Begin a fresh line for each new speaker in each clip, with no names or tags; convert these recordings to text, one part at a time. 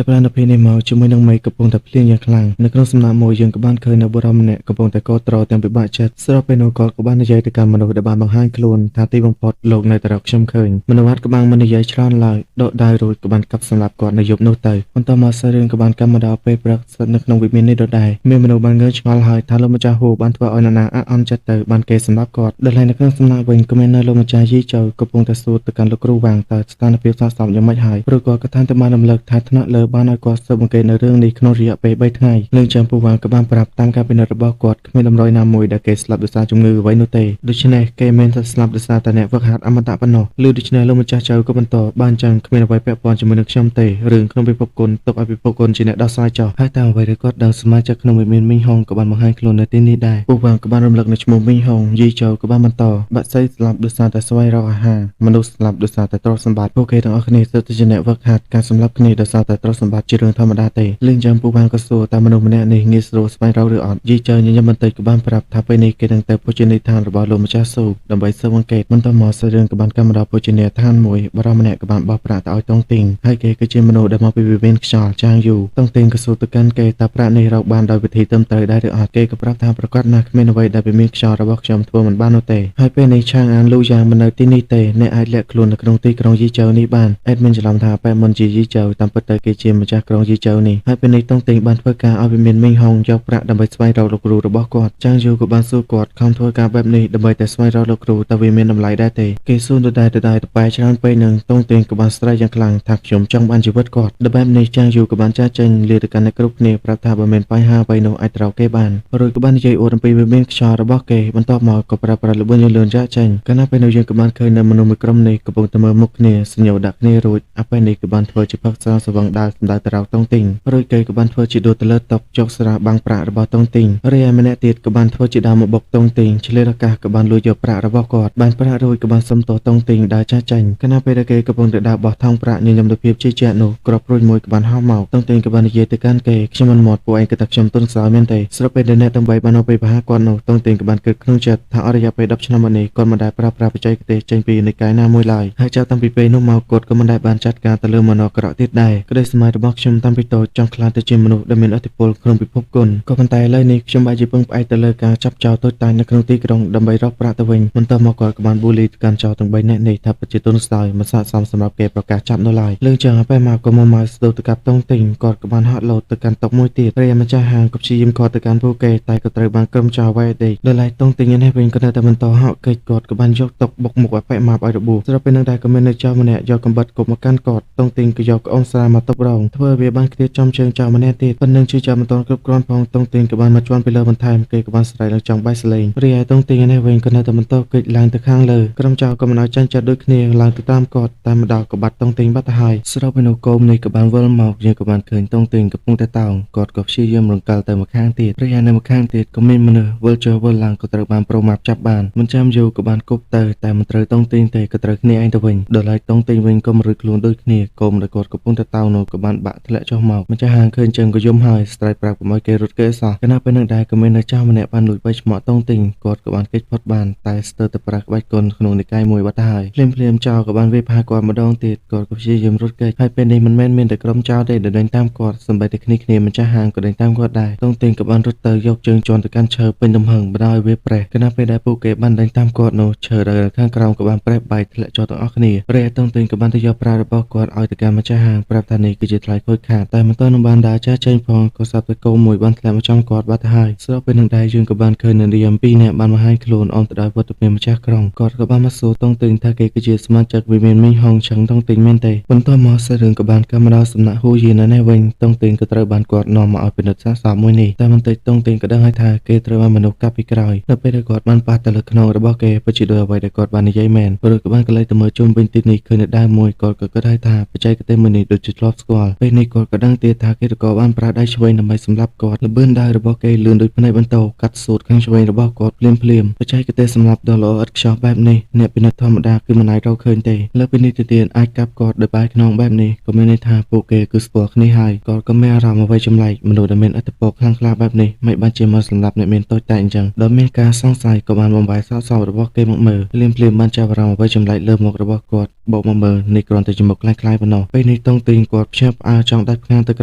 ចាប់ផ្ដើមនៅពេលនេះមកជាមួយនឹងមេឃកំពុងតែភ្លៀងយ៉ាងខ្លាំងនៅក្នុងសំណាក់មួយយើងក៏បានឃើញនៅបុរសម្នាក់កំពុងតែកោត្រទាំងពិបាកចិត្តស្របពេលនោះគាត់ក៏បាននិយាយទៅកាន់មនុស្សដែលបានបង្ហាញខ្លួនថាទីបំផុតលោកនៅតែរកខ្ញុំឃើញមនុស្សហាត់ក្បាំងមិននិយាយច្រើនឡើយដកដៅរួចក៏បានកាប់សម្លាប់គាត់នៅយប់នោះទៅបន្តមកសារឿងក៏បានកម្មមកដល់ពេលព្រឹកស្ថិតនៅក្នុងវិមាននេះដដែលមានមនុស្សបានងើឆ្ងល់ហើយថាលោកម្ចាស់ហួបានធ្វើឲ្យនរណាអាក់អន់ចិត្តទៅបានគេសម្លាប់គាត់ដល់ហើយនៅក្នុងសំណាក់វិញក៏មាននៅលោកម្ចាស់យីចៅកំពុងតែសួរទៅកាន់លោកគ្រូវាងតើស្ថានភាពសាកសពយ៉ាងម៉េចហើយព្រោះគាត់ក៏ថាទៅបានរំលឹកថាថ្នាក់លើបានឲ្យគាត់ស៊ើបអង្កេតនៅរឿងនេះក្នុងរយៈពេល3ថ្ងៃលើចាំពូវាងក៏បានប្រាប់តាមការពិនិត្យរបស់គាត់គ្មានតម្រុយណាមួយដែលគេស្លាប់ដោយសារជំងឺអ្វីនោះទេដូច្នេះគេមិនថាស្លាប់ដោយសារតែអ្នកវឹកហាត់អមតៈប៉ុណ្ណោះឬដូច្នេះលោកម្ចាស់ចៅក៏បន្តបានចឹងគ្មានអ្វីពាក់ព័ន្ធជាមួយនឹងខ្ញុំទេរឿងក្នុងពិភពគុណទុកឲ្យពិភពគុណជាអ្នកដោះស្រាយចោះហើយតាមអ្វីដែលគាត់ដឹងសមាជិកក្នុងវិមានមីងហុងក៏បានបង្ហាញខ្លួននៅទីនេះដែរពូវាងក៏បានរំលឹកនៅឈ្មោះមីងហុងយីចៅក៏បានបន្តបាក់សីស្លាប់ដោយសារតែស្វែងរកអាហារមនុស្សស្លាប់ដោយសារតែទ្រព្យសម្បត្តិពួកគេទាំងអស់គ្នាសុទ្ធតែជាអ្នកវឹកហាត់ការសម្លាប់គ្នាដោយសារតែទ្រព្យសម្បត្តិជារឿងធម្មតាទេលឿងចាំពូវាងក៏សួរតើមនុស្សម្នាក់នេះងាយស្រួលស្វែងរកឬអត់យីចៅញញឹមបន្តិចក៏បានប្រាប់ថាពេលនេះគេនឹងទៅភោជនីយដ្ឋានរបស់លោកម្ចាស់ស៊ូដើម្បីស៊ើបអង្កេតបន្តមកសាច់រឿងក៏បានកម្មដល់ភោជនីយដ្ឋានមួយបរិម្នាក់ក៏បានបោះប្រាក់ទៅឲ្យតុងទីងហើយគេគឺជាមនុស្សដែលមកពីវិមានខ្យល់ចាងយូតុងទីងក៏សួរទៅកាន់គេតើប្រាក់នេះរកបានដោយវិធីត្រឹមត្រូវដែរឬអត់គេក៏ប្រាប់ថាប្រកាសណាស់គ្មានអ្វីដែលវិមានខ្យល់របស់ខ្ញុំធ្វើមិនបាននោះទេហើយពេលនេះឆាងអានលូយ៉ាងមិននៅទីនេះទេអ្នកអាចលាក់ខ្លួននៅក្នុងទីក្រុងយីចៅនេះបានអេដមិនច្រឡំថាបែបមុនជាយីចៅតាមពិតទៅគេជាម្ចាស់ក្រុងយីចៅនេះហើយពេលនេះតុងទីងបានធ្វើការឲ្យវិមានមីងហុងយកប្រាក់ដើម្បីស្វែងរកលោកគ្រូរបស់គាត់ចាងយូក៏បានសួរគាត់ខំធ្វើការបែបនេះដើម្បីតែស្វែងរកលោកគ្រូតើវាមានតម្លៃដែរទេគេសួរដដែលដដែលតបែច្រើនពេកនឹងតុងទីងក៏បានស្រែកយ៉ាងខ្លាំងថាខ្ញុំចង់បានជីវិតគាត់ដល់បែបនេះចាងយូក៏បានចាចេញលាទៅកាន់អ្នកគ្រប់គ្នាប្រាប់ថាបើមានបញ្ហាអ្វីនោះអាចត្រូវគេបានរួចក៏បាននិយាយអួតអំពីវិមានខ្យល់របស់គេបន្ទាប់មកក៏ប្រាប់ល្បឿនលឿនចាចេញកាលណាពេលនោះយើងក៏បានឃើញនៅមនុស្សមួយក្រុមនេះកំពុងតែមើលមុខគ្នាសញ្ញោដាក់គ្នារួចអាពេលនេះក៏បានធ្វើជាផឹកស្រាសវឹងដើរសម្ដៅទៅរកតុងទីងរួចគេក៏បានធ្វើជាដួលទៅលើតុកចុកស្រាបាំងប្រាក់របស់តុងទីងរីឯម្នាក់ទៀតក៏បានធ្វើជាដើមមកបុកតុងទីងឆ្លៀតឱកាសក៏បានលួចយកប្រាក់របស់គាត់បានប្រាក់រួចក៏បានសុំទោសតុងទីងដើរចាស់ចេញកាលណាពេលដែលគេកំពុងតែដើរបោះថង់ប្រាក់ញញឹមដោយភាពជឿជាក់នោះក្របព្រួយមួយក៏បានហោះមកតុងទីងក៏បាននិយាយទៅកាន់គេខ្ញុំមិនមាត់ពួកឯងគិតថាខ្ញុំទន់ខ្សោយមែនទេស្រាប់ពេលដែលអ្នកទាំងបីបានមកពីប្រហាគាត់នោះតុងទីងក៏បានគិតក្នុងចិត្តថាអស់រយៈពេល10ឆ្នាំមកនេះគាត់មិនដែលប្រើប្រាស់បច្ចេកទេសចេញពីនិកាយណាមួយឡើយហើយចាប់តាំងពីពេលនោះមកគាត់ក៏មិនដែលបានចាត់ការទៅលើមនុស្សអាក្រក់ទៀតដែរក្តីសម័យរបស់ខ្ញុំតាំងពីតូចចង់ក្លាយទៅជាមនុស្សដែលមានឥទ្ធិពលក្នុងពិភពគុណក៏ប៉ុន្តែឥឡូវនេះខ្ញុំបែរជាពឹងផ្អែកទៅលើការចាប់ចោលតូចតាចនៅក្នុងទីក្រុងដើម្បីរកប្រាក់ទៅវិញបន្ទាប់មកគាត់ក៏បានបូលីទៅកាន់ចោលទាំង3នាក់នេះថាពិតជាទន់ខ្សោយមិនស័ក្តិសមសម្រាប់គេប្រកាសចាប់នៅឡើយលើចឹងពេលមកក៏មកស្ទុះទៅកាប់តុងទីងគាត់ក៏បានហក់លោតទៅកាន់តុមួយទៀតរីឯម្ចាស់ហាងក៏ព្យាយាមគាត់ទៅកាន់ពួកគេតែក៏ត្រូវបានក្រុមចោលវ៉ៃដេកដល់ឡែកតុងទីងនេះវិញក៏នៅតែបន្តហក់កិច្ចគាត់ក៏បានយកតុបុកមុខឲ្យបែកម៉ាប់ឲ្យរបួសស្រាប់ពេលនឹងដែរក៏មាននៅចោលម្នាក់យកកំបិតគប់មកកាន់គាត់តុងទីងក៏យកក្អមស្រាមកទប់រងធ្វើឲ្យវាបានឃ្លាតចំជើងចោលម្នាក់ទៀតប៉ុណ្ណឹងជឿចាំមិនទាន់គ្រប់គ្រាន់ផងតុងទីងក៏បានមកជន់ពីលើបន្ថែមគេក៏បានស្រែកឡើងចង់បែកសលេងរីឯតុងទីងនេះវិញក៏នៅតែបន្តកិច្ចឡើងទៅខាងលើក្រុមចោលក៏មិនឲ្យចាញ់ចិត្តដូចគ្នាឡើងទៅតាមគាត់តែម្ដងក៏បាត់តុងទីងបាត់ទៅហើយស្របពេលនោះកូននេះក៏បានវិលមកយើងក៏បានឃើញតុងទីងកំពុងតែតោងគាត់ក៏ព្យាយាមរង្កិលទៅម្ខាងទៀតរីឯនៅម្ខាងទៀតក៏មានមនុស្សវិលចុះវិលឡើងក៏ត្រូវបានប្រូម៉ាប់ចាប់បានមិនចាំយូរក៏បានគប់ទៅតែមិនត្រូវតុងទីងទេក៏ត្រូវគ្នាឯងទៅវិញដល់ហើយតុងទីងវិញក៏មិនរួចខ្លួនដូចគ្នាកូនដែលគាត់កំពុងតែតោងនោះក៏បានបាក់ធ្លាក់ចុះមកម្ចាស់ហាងឃើញចឹងក៏យំហើយស្រែកប្រាប់កុំឲ្យគេរត់គេសោះខណៈពេលនឹងដែរក៏មាននៅចៅម្នាក់បានលួចបីឆ្មក់តុងទីងគាត់ក៏បានគេចផុតបានតែស្ទើរតែប្រាក់ក្បាច់គុណក្នុងនិកាយមួយបាត់ទៅហើយភ្លាមៗចៅក៏បានវាយប្រហារគាត់ម្ដងទៀតគាត់ក៏ព្យាយាមរត់គេចហើយពេលនេះមិនមែនមានតែក្រុមចៅទេដែលដេញតាមគាត់សម្បីតែគ្នាម្ចាស់ហាងក៏ដេញតាមគាត់ដែរតុងទីងក៏បានរត់ទៅយកជើងជន់ទៅកាន់ឈើពេញទំហឹងបណ្ដោយវាប្រេះខណៈពេលដែលពួកគេបានដេញតាមគាត់នោះឈើដែលខាងក្រោមក៏បានប្រេះបែកធ្លាក់ចុះទាំងអស់គ្នារីឯតុងទីងក៏បានទៅយកប្រាក់របស់គាត់ឲ្យទៅកាន់ម្ចាស់ហាងប្រាប់ថានេះគឺជាថ្លៃខូចខាតតែមិនទាន់នឹងបានដើរចាស់ចេញផងក៏ស្រាប់តែកូនមួយបានធ្លាក់មកចំគាត់បាត់ទៅហើយស្របពេលនឹងដែរយើងក៏បានឃើញនារីអំពីរនាក់បានបង្ហាញខ្លួនអមទៅដោយវត្តមានម្ចាស់ក្រុងគាត់ក៏បានមកសួរតុងទីងថាគេគឺជាសមាជិកវិមានមីងហុងឆឹងតុងទីងមែនទេបន្ទាប់មកសាច់រឿងក៏បានកម្មដល់សំណាក់ហ៊ូយៀននៅនេះវិញតុងទីងក៏ត្រូវបានគាត់នាំមកឲ្យពិនិត្យសាកសពមួយនេះតែបន្តិចតុងទីងក៏ដឹងហើយថាគេត្រូវបានមនុស្សកាប់ពីក្រោយនៅពេលដែលគាត់បានប៉ះទៅលើខ្នងរបស់គេពិតជាដោយអ្វីដែលគាត់បាននិយាយមែនព្រោះក៏បានកលេចទៅមើលជុំវិញទីនេះឃើញនៅដើមមួយគាត់ក៏គិតហើយថាបច្ចេកទេសមួយនេះដូចជាធ្លាប់ស្គាល់ពេលនេះគាត់ក៏ដឹងទៀតថាគេក៏បានប្រើដៃឆ្វេងដើម្បីសម្លាប់គាត់ល្បឿនដៃរបស់គេលឿនដូចភ្នែកបន្ទោកាត់សូត្រខាងឆ្វេងរបស់គាត់ភ្លាមភ្លាមបច្ចេកទេសសម្លាប់ដ៏ល្អឥតខ្ចោះបែបនេះអ្នកពិនិត្យធម្មតាគឺមិនអាចរកឃើញទេលើពីនេះទៅទៀតអាចកាប់គាត់ដោយបែរខ្នងបែបនេះក៏មានន័យថាពួកគេគឺស្គាល់គ្នាហើយគាត់ក៏មានអារម្មណ៍អ្វីចម្លែកមនុស្សដែលមានឥទ្ធិពលខ្លាំងក្លាបែបនេះមិនបានជាមកសម្លាប់អ្នកមានតូចតាចអញ្ចឹងដោយមានការសង្ស័យក៏បានបំបែកសាកសពរបស់គេមកមើលភ្លាមភ្លាមបានចាប់អារម្មណ៍អ្វីចម្លែកលើមុខរបស់គាត់ បកមកមើលនេះគ្រាន់តែជាមុខក្លាយៗប៉ុណ្ណោះពេលនេះតុងទីងគាត់ភ្ញាក់ផ្អើលចង់ដាច់ផ្ងាទៅក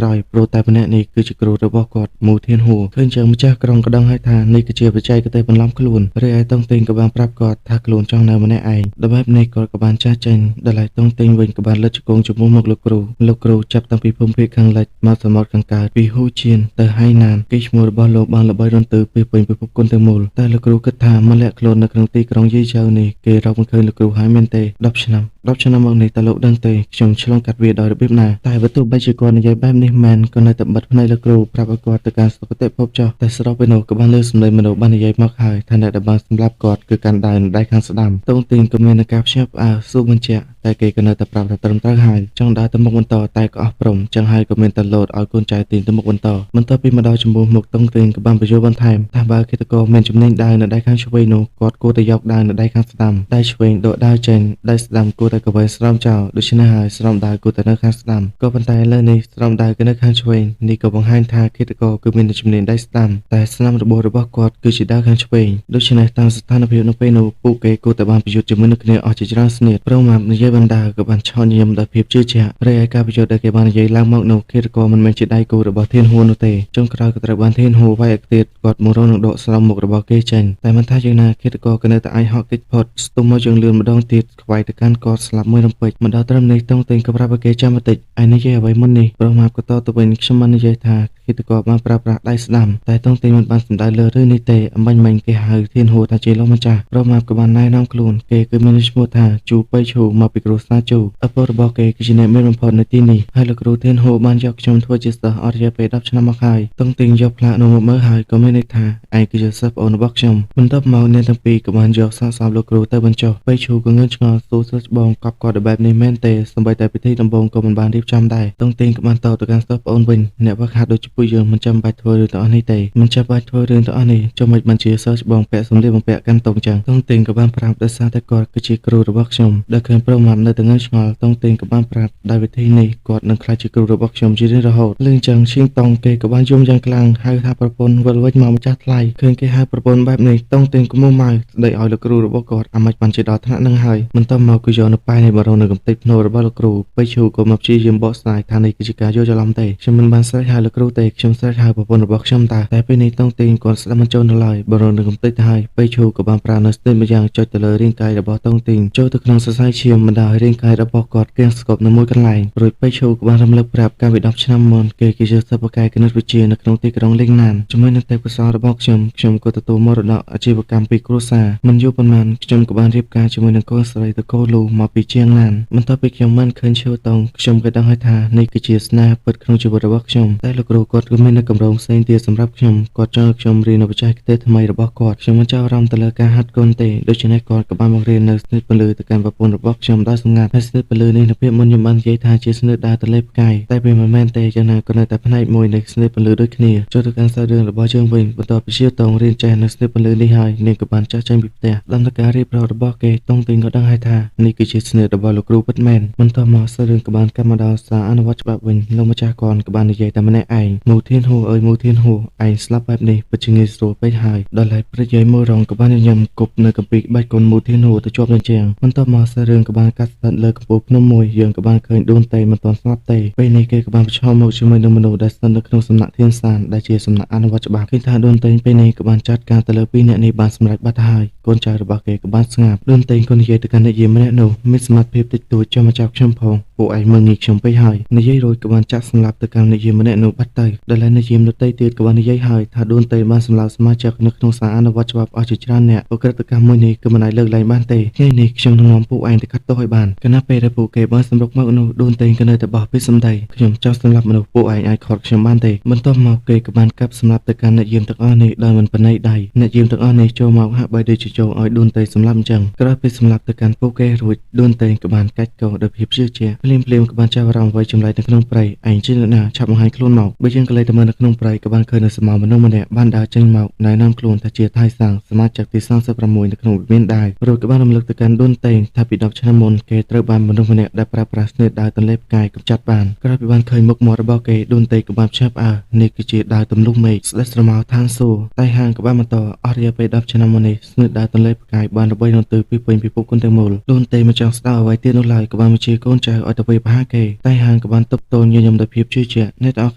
្រោយព្រោះតែម្នាក់នេះគឺជាគ្រូរបស់គាត់មូធានហួរឃើញចឹងម្ចាស់ក្រុងក៏ដឹងហើយថានេះគឺជាបច្ចេកទេសបន្លំខ្លួនរីឯតុងទីងក៏បានប្រាប់គាត់ថាខ្លួនចង់នៅម្នាក់ឯងដល់បែបនេះគាត់ក៏បានចាស់ចេញដល់ហើយតុងទីងវិញក៏បានលើកជង្គង់ចំពោះមុខលោកគ្រូលោកគ្រូចាប់តាំងពីភូមិភាគខាងលិចមកសមុទ្រខាងកើតពីហ៊ូជៀនទៅហៃណានគេឈ្មោះរបស់លោកបានល្បីរន្ទឺពីពេញពិភពគុណទាំងមូលតែលោកគ្រូគិតថាមកលាក់ខ្លួននៅក្នុងទីក្រុងយីចៅនេះគេរកមិនឃើញលោកគ្រូហើយមែនទេ10ឆ្នាំ10ឆ្នាំមកនេះតើលោកដឹងទេខ្ញុំឆ្លងកាត់វាដោយរបៀបណាតែបើទោះបីជាគាត់និយាយបែបនេះមែនក៏នៅតែបិទភ្នែកលោកគ្រូប្រាប់ឲ្យគាត់ទៅការសុគតិភពចោះតែស្របពេលនោះក៏បានលើសម្លេងមនុស្សបាននិយាយមកហើយថាអ្នកដែលបានសម្លាប់គាត់គឺកាន់ដៅនៅដៃខាងស្ដាំតុងទីងក៏មានការភ្ញាក់ផ្អើលសួរបញ្ជាក់តែគេក៏នៅតែប្រាប់ថាត្រឹមត្រូវហើយចង់ដើរទៅមុខបន្តតែក៏អស់ព្រមចឹងហើយក៏មានតែលោតឲ្យកូនចៅទីងទៅមុខបន្តបន្ទាប់ពីមកដល់ចំពោះមុខតុងទីងក៏បានបញ្យល់បន្ថែមថាបើឃាតករមានជំនាញដាវនៅដៃខាងឆ្វេងនោះគាត់គួរតែយកដាវនៅដៃខាងស្ដាំដៃឆ្វេងដកដាវចេញដៃស្ដាំគួរតែកវែងស្រោមចោលដូច្នេះហើយស្រោមដាវគួរតែនៅខាងស្ដាំក៏ប៉ុន្តែលើនេះស្រោមដាវគឺនៅខាងឆ្វេងនេះក៏បង្ហាញថាឃាតករគឺមានជំនាញដៃស្ដាំតែស្នាមរបួសរបស់គាត់គឺជាដាវខាងឆ្វេងដូច្នេះតាមស្ថានភាពនៅពេលនោះពួកគេគួរតែបានប្រយុទ្ធជាមួយនឹងគ្នាអស់ជាច្រើនស្នៀតព្រមនិយាយបណ្ដាក៏បានឆោតញញឹមដោយភាពជឿជាក់រីឯការប្រយុទ្ធដែលគេបាននិយាយឡើងមកនោះឃាតករមិនមែនជាដៃគូរបស់ធានហួរនោះទេចុងក្រោយក៏ត្រូវបានធានហួរវាយឲ្យទៀតគាត់មករងនឹងដកស្រោមមុខរបស់គេចេញតែមិនថាយ៉ាងណាឃាតករក៏នៅតែអាចហក់គេចផុតស្ទុះមកជើងលឿនម្ដងទៀតខ្វាយទៅកាន់គាត់ស្លាប់មួយរំពេចមិនដល់ត្រឹមនេះតុងទីងក៏ប្រាប់ឲ្យគេចាំបន្តិចឯនិយាយអ្វីមុននេះព្រោះមកក៏តទៅវិញខ្ញុំបាននិយាយថាឃាតករបានប្រើប្រាស់ដៃស្ដាំតែតុងទីងមិនបានសម្ដៅលើរឿងនេះទេអំបញ្ញមិញគេហៅធានហួរថាជាលោកម្ចាស់ព្រោះមកក៏បានណែនាំខ្លួនគេគឺមានឈ្មោះថាជូបៃឈូមកពីគ្រួសារជូឪពុករបស់គេគឺជាអ្នកមានបំផុតនៅទីនេះហើយលោកគ្រូធានហួរបានយកខ្ញុំធ្វើជាសិស្សអស់រយៈពេល10ឆ្នាំមកហើយតុងទីងយកផ្លាកនោះមកមើលហើយក៏មានន័យថាឯងគឺជាសិស្សប្អូនរបស់ខ្ញុំបន្ទាប់មកអ្នកទាំងពីរក៏បានយកសាកសពលោកគ្រូទៅបញ្ចុះបៃឈូក៏ងឿនឆ្ងល់សួរសិស្សច្បងកប់គាត់បែបនេះមែនទេសូម្បីតែពិធីដំបូងក៏មិនបានរៀបចំដែរតុងទីងក៏បានតទៅកាន់សិស្សប្អូនវិញអ្នកវឹកហាត់ដូចជាពួកយើងមិនចាំបាច់ធ្វើរឿងទាំងអស់នេះទេមិនចាំបាច់ធ្វើរឿងទាំងអស់នេះចុះមិនបានជាសិស្សច្បងពាក់សម្លៀកបំពាក់កាន់តុងចឹងតុងទីងក៏បានប្រាប់ដោយសារតែគាត់គឺជាគ្រូរបស់ខ្ញុំដែលឃើញប្រុសម៉ាប់នៅតែងឿនឆ្ងល់តុងទីងក៏បានប្រាប់ដោយវិធីនេះគាត់នឹងក្លាយជាគ្រូរបស់ខ្ញុំជារៀងរហូតលឺចឹងឈៀងតុងគេក៏បានយំយ៉ាងខ្លាំងហៅថាប្រពន្ធវិលវិញមកម្ចាស់ថ្លៃឃើញគេហៅប្រពន្ធបែបនេះតុងទីងក៏មួម៉ៅស្ដីឲ្យលោកគ្រូរបស់គាត់អាម៉េចបានជាដល់ថ្នាក់នឹងហើយបន្ទាប់មកគឺយកនៅប៉ែនៃបារងនៅកំទេចភ្នូរបស់លោកគ្រូបៃឈូក៏មកព្យាយាមបកស្រាយថានេះគឺជាការយល់ច្រឡំទេខ្ញុំមិនបានស្រែកហៅលោកគ្រូទេខ្ញុំស្រែកហៅប្រពន្ធរបស់ខ្ញុំតាតែពេលនេះតុងទីងគាត់ស្ដាប់មិនចូលនៅឡើយបារងនៅកំទេចទៅហើយបៃឈូក៏បានប្រើនៅស្ទីម្យ៉ាងចុចទៅលើរាងកាយរបស់តុងទីងចូលទៅក្នុងសរសៃឈាមបណ្ដោយរាងកាយរបស់គាត់គៀងស្គប់នៅមួយកន្លែងរួចបៃឈូក៏បានរំលឹកប្រាប់កាលពី10ឆ្នាំមុនគេគឺជាសិស្សពូកែគណិតវិទ្យានៅក្នុងទីក្រុងលីងណានជាមួយនឹងទេពកោសល្យរបស់ខ្ញុំខ្ញុំក៏ទទួលមរតកអាជីវកម្មពីគ្រួសារមិនយូរប៉ុន្មានខ្ញុំក៏បានរៀបការជាមួយនឹងកូនស្រីតកូលូមកពីជាងណានបន្ទាប់ពីខ្ញុំបានឃើញឈើតងខ្ញុំក៏ដឹងហើយថានេះគឺជាស្នេហ៍ពិតក្នុងជីវិតរបស់ខ្ញុំតែលោកគ្រូគាត់ក៏មាននៅកម្រងផ្សេងទៀតសម្រាប់ខ្ញុំគាត់ចង់ឲ្យខ្ញុំរៀននៅបច្ចេកទេសថ្មីរបស់គាត់ខ្ញុំមិនចាប់អារម្មណ៍ទៅលើការហាត់គុណទេដូច្នេះគាត់ក៏បានបង្រៀននៅស្និទ្ធពលឺទៅកាន់ប្រពន្ធរបស់ខ្ញុំដោយសម្ងាត់ហើយស្និទ្ធពលឺនេះនៅពេលមុនខ្ញុំបាននិយាយថាជាស្និទ្ធដើរទលេផ្កាយតែវាមិនមែនទេយ៉ាងណាក៏នៅតែផ្នែកមួយនៃស្និទ្ធពលឺដូចគ្នាចូលទៅកាន់សាច់រឿងរបស់យើងវិញបន្ទាប់ពីជាតងរៀនចេះនៅស្និទ្ធពលឺនេះហើយនាងក៏បានចាស់ចេញពីផ្ទះតាមការរៀបរាប់របស់គេតុងទីងក៏ដឹងហើយថានេះគឺជាស្និទ្ធរបស់លោកគ្រូពិតមែនបន្ទាប់មកសាច់រឿងក៏បានកាត់មកដល់សារអនុវត្តច្បាប់វិញលោកម្ចាស់គាត់ក៏បាននិយាយតែម្នាក់ឯងមូធានហួរអើយមូធានហួរឯងស្លាប់បែបនេះពិតជាងាយស្រួលពេកហើយដល់ហើយព្រឹកយាយមួយរងក៏បានញញឹមគប់នៅកំពីបាច់កូនមូធានហួរទៅជាប់នឹងជាងបន្ទាប់មកសាច់រឿងក៏បានកាត់ស្ថិតលើកំពូលភ្នំមួយយើងក៏បានឃើញដូនតេមិនទាន់ស្លាប់ទេពេលនេះគេក៏បានប្រឈមមកជាមួយនឹងមនុស្សដែលស្ថិតនៅក្នុងសំណាក់ធានសានដែលជាសំណាក់អនុវត្តច្បាប់ឃើញថាដូនតេពេលនេះក៏បានចាត់ការទៅលើពីរអ្នកនេះបានសម្រេចបាត់ទៅហើយកូនចៅរបស់គេក៏បានស្ងាប់ដូនតេក៏និយាយទៅកាន់អ្នកយាមម្នាក់នោះមានសមត្ថភាពតិចតួចចុះមកចាប់ខ្ញុំផងពួកឯងមើលងាយខ្ញុំពេកហើយនិយាយរួចក៏បានចាក់សម្លាប់ទៅកាន់អ្នកយាមម្នាក់នោះបាត់ទៅដល់ហើយអ្នកយាមដទៃទៀតក៏បាននិយាយហើយថាដូនតេបានសម្លាប់សមាជិកនៅក្នុងសារអនុវត្តច្បាប់អស់ជាច្រើនអ្នកឧក្រិដ្ឋកម្មមួយនេះគឺមិនអាចលើកលែងបានទេថ្ងៃនេះខ្ញុំនឹងនាំពួកឯងទៅកាត់ទោសឲ្យបានគណៈពេលដែលពួកគេបានសម្រុកមកនោះដូនតេក៏នៅតែបោះពីសម្ដីខ្ញុំចង់សម្លាប់មនុស្សពួកឯងអាចខត់ខ្ញុំបានទេបន្ទាប់មកគេក៏បានកាប់សម្លាប់ទៅកាន់អ្នកយាមទាំងអស់នេះដោយមិនប្រណីដៃអ្នកយាមទាំងអស់នេះចូលមកហាក់បីដូចជាចូលឲ្យដូនតេសម្លាប់អញ្ចឹងក្រោយពេលសម្លាប់ទៅកាន់ពួកគេរួចដូនតេក៏បានកាច់កដោយភាពជឿជាក់ភ្លាមៗក៏បានចាប់អារម្មណ៍អ្វីចម្លែកនៅក្នុងព្រៃឯងជាអ្នកណាឆាប់បង្ហាញខ្លួនមកបើ យើងក៏លេចទៅមើលនៅក្នុងព្រៃក៏បានឃើញនៅសមោមនុស្សម្នាក់បានដើរចេញមកណែនាំខ្លួនថាជាថៃសាំងសមាជិកទី36នៅក្នុងវិមានដាវរួចក៏បានរំលឹកទៅកាន់ដូនតេងថាពី10ឆ្នាំមុនគេត្រូវបានមនុស្សម្នាក់ដែលប្រើប្រាស់ស្នៀតដាវទន្លេផ្កាយកម្ចាត់បានក្រោយពីបានឃើញមុខមាត់របស់គេដូនតេងក៏បានភ្ញាក់ផ្អើលនេះគឺជាដាវទម្លុះមេឃស្ដេចស្រមោលឋានសួគ៌តែហាងក៏បានបន្តអស់រយៈពេល10ឆ្នាំមុននេះស្នៀតដាវទន្លេផ្កាយបានល្បីរន្ទឺពីពេញពិភពគុណទាំងមូលដូនតេងមិនចង់ស្ដាប់អ្វីទៀតនោះឡើយក៏បានបញ្ជាកូនចៅឲ្យទៅវាយប្រហារគេតែហាងក៏បានទប់ទល់ញញឹមដោយភាពជឿជាក់អ្នកទាំងអស់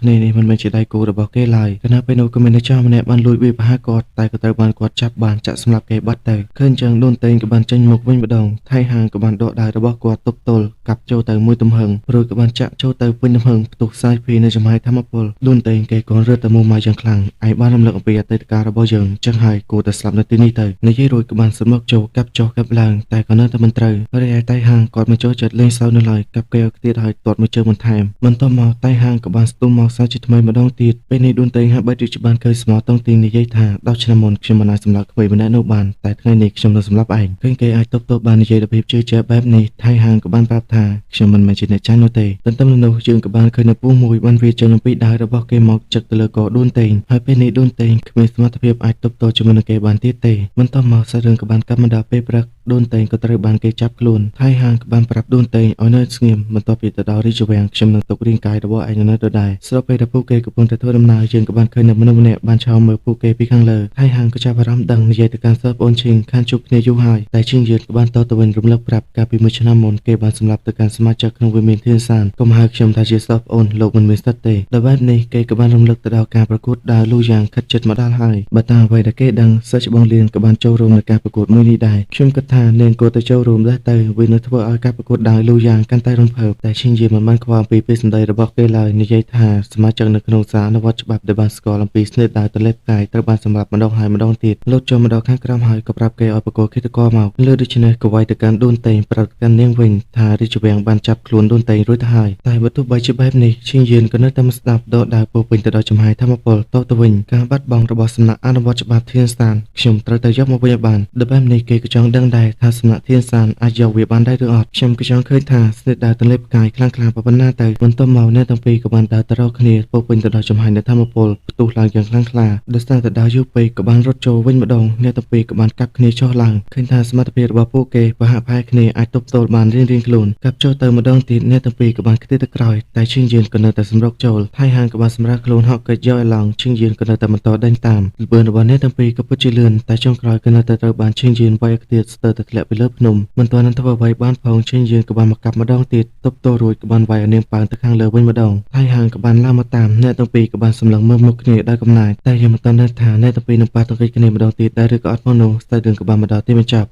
គ្នានេះមិនមែនជាដៃគូរបស់គេឡើយខណៈពេលនោះក៏មានអ្នកចោរម្នាក់បានលួចវាយប្រហារគាត់តែក៏ត្រូវបានគាត់ចាប់បានចាក់សម្លាប់គេបាត់ទៅឃើញចឹងដូនតេងក៏បានចេញមុខវិញម្ដងថៃហាងក៏បានដកដាវរបស់គាត់ទប់ទល់កាប់ចូលទៅមួយទំហឹងរួចក៏បានចាក់ចូលទៅពេញទំហឹងផ្ទុះសាយភីនៅចំហាយធម្មពលដូនតេងគេក៏រឹតតែមុំមកយ៉ាងខ្លាំងឯងបានរំលឹកអំពីអតីតកាលរបស់យើងចឹងហើយគួរតែស្លាប់នៅទីនេះទៅនិយាយរួចក៏បានសមុកចូលកាប់ចុះកាប់ឡើងតែក៏នៅតែមិនត្រូវរីឯតៃហាងគាត់មិនចូលចិត្តលេងសើចនៅឡើយកាប់គេឲ្យខ្ទាតហើយទាត់មួយជើងបន្ថែមបន្ទាប់មកតៃហាងក៏បានស្ទុះមកសាជាថ្មីម្ដងទៀតពេលនេះដូនតេងហាក់បីដូចជាបានឃើញស្មោតុងទីងនិយាយថា10ឆ្នាំមុនខ្ញុំមិនអាចសម្លាប់ក្មេងម្នាក់នោះបានតែថ្ងៃនេះខ្ញុំនឹងសម្លាប់ឯងឃើញគេអាចទប់ទល់បាននិយាយដោយភាពជឿជាក់បែបនេះថៃហាងក៏បានប្រាប់ថាខ្ញុំមិនមែនជាអ្នកចាញ់នោះទេទន្ទឹមនឹងនោះយើងក៏បានឃើញនៅពស់មួយបានវាចេញអំពីដាវរបស់គេមកចឹកទៅលើកដូនតេងហើយពេលនេះដូនតេងគ្មានសមត្ថភាពអាចទប់ទល់ជាមួយនឹងគេបានទៀតទេបន្ទាប់មកសាច់រឿងក៏បានកាប់មកដល់ពេលព្រឹកដូនតេងក៏ត្រូវបានគេចាប់ខ្លួនថៃហាងក៏បានប្រាប់ដូនតេងឲ្យនៅស្ងៀមបន្ទាប់ពីទៅដល់រាជវាំងខ្ញុំនឹងទុករាងកាយរបស់ឯងនៅដដែលស្របពេលដែលពួកគេកំពុងតែធ្វើដំណើរយើងក៏បានឃើញនៅមនុស្សម្នាក់បានឆោមមើលពួកគេពីខាងលើថៃហាងក៏ចាប់អារម្មណ៍ដឹងនិយាយទៅកាន់សិស្សប្អូនឈីងខានជួបគ្នាយូរហើយតែឈីងយឺនក៏បានតទៅវិញរំលឹកប្រាប់កាលពីមួយឆ្នាំមុនគេបានសម្លាប់ទៅកាន់សមាជិកក្នុងវិមានធានសានកុំហៅខ្ញុំថាជាសិស្សប្អូនលោកមិនមានសិទ្ធិទេដោយបែបនេះគេក៏បានរំលឹកទៅដល់ការប្រកួតដាវលូយ៉ាងខិតជិតមកដល់ហើយបើតាមអ្វីដែលគេដឹងសិស្សច្បងលៀនក៏បានចូលរួមในការប្រកួតមួយនេះដែរខ្ញុំគិតថានាងគួរតែចូលរួមដែរទៅវានឹងធ្វើឲ្យការប្រកួតដាវលូយ៉ាងកាន់តែរំភើបតែឈីងយឺមិនបានខ្វល់អំពីពេលសម្ដីរបស់គេឡើយនិយាយថាសមាជិកនៅក្នុងសារអនុវត្តច្បាប់ដែលបានស្គាល់អំពីស្នៀតដាវទន្លេផ្កាយត្រូវបានសម្លាប់ម្ដងហើយម្ដងទៀតលូតចូលមកដល់ខាងក្រោមហើយក៏ប្រាប់គេឲ្យប្រកួតឃាតករមកលើដូច្នេះក៏វាយទៅកាន់ដូនតេងប្រាប់កាន់នាងវិញថារាជវាំងបានចាប់ខ្លួនដូនតេងរួចទៅហើយតែបើទោះបីជាបែបនេះឈីងយឺនក៏នៅតែមិនស្ដាប់ដកដាវពោពេញទៅដល់ចំហាយធម្មពលតទៅវិញការបាត់បង់របស់សំណាក់អនុវត្តច្បាប់ធានស្ថានខ្ញុំត្រូវតែយកមកវិញឲ្យបានដល់បែបនេះគេក៏ចង់ដឹងដែរថាសំណាក់ធានស្ថានអាចយកវាបានដែរឬអត់ខ្ញុំក៏ចង់ឃើញថាស្និទ្ធដាវទន្លេផ្កាយខ្លាំងខ្លាប៉ុណ្ណាទៅបន្ទាប់មកអ្នកទាំងពីរក៏បានដើរទៅរកគ្នាពោពេញទៅដល់ចំហាយនៃធម្មពលផ្ទុះឡើងយ៉ាងខ្លាំងក្លាដោយសារតែដើរយូរពេកក៏បានរត់ចូលវិញម្ដងអ្នកទាំងពីរក៏បានកាប់គ្នាចុះឡើងឃើញថាសមត្ថភាពរបស់ពួកគេប្រហាក់ប្រហែលគ្នាអាចទប់ទល់បានរៀងៗខ្លួនកាប់ចូលទៅម្ដងទៀតអ្នកទាំងពីរក៏បានខ្ទេចទៅក្រោយតែឈីងយឺនក៏នៅតែសម្រុកចូលថៃហាងក៏បានសម្រាប់ខ្លួនហក់កិច្ចយកឲ្យឡងឈីងយឺនក៏នៅតែបន្តដេញតាមល្បឿនរបស់អ្នកទាំងពីរក៏ពិតជាលឿនតែចុងក្រោយក៏នៅតែត្រូវបានឈីងយឺនវាយឲ្យខ្ទាតស្ទើរតែធ្លាក់ពីលើភ្នំមិនទាន់នឹងធ្វើអ្វីបានផងឈីងយឺនក៏បានមកកាប់ម្ដងទៀតទប់ទល់រួចក៏បានវាយឲ្យនាងប៉ើងទៅខាងលើវិញម្ដងថៃហាងក៏បានឡើងមកតាមអ្នកទាំងពីរក៏បានសម្លឹងមើលមុខគ្នាដោយកំណាចតែយើងមិនទាន់ដឹងថាអ្នកទាំងពីរនឹងប៉ះទង្គិចគ្នាម្ដងទៀតដែរឬក៏អត់ផងនោះស្ទើររឿងក៏បានមកដល់ទីបញ្ចប់។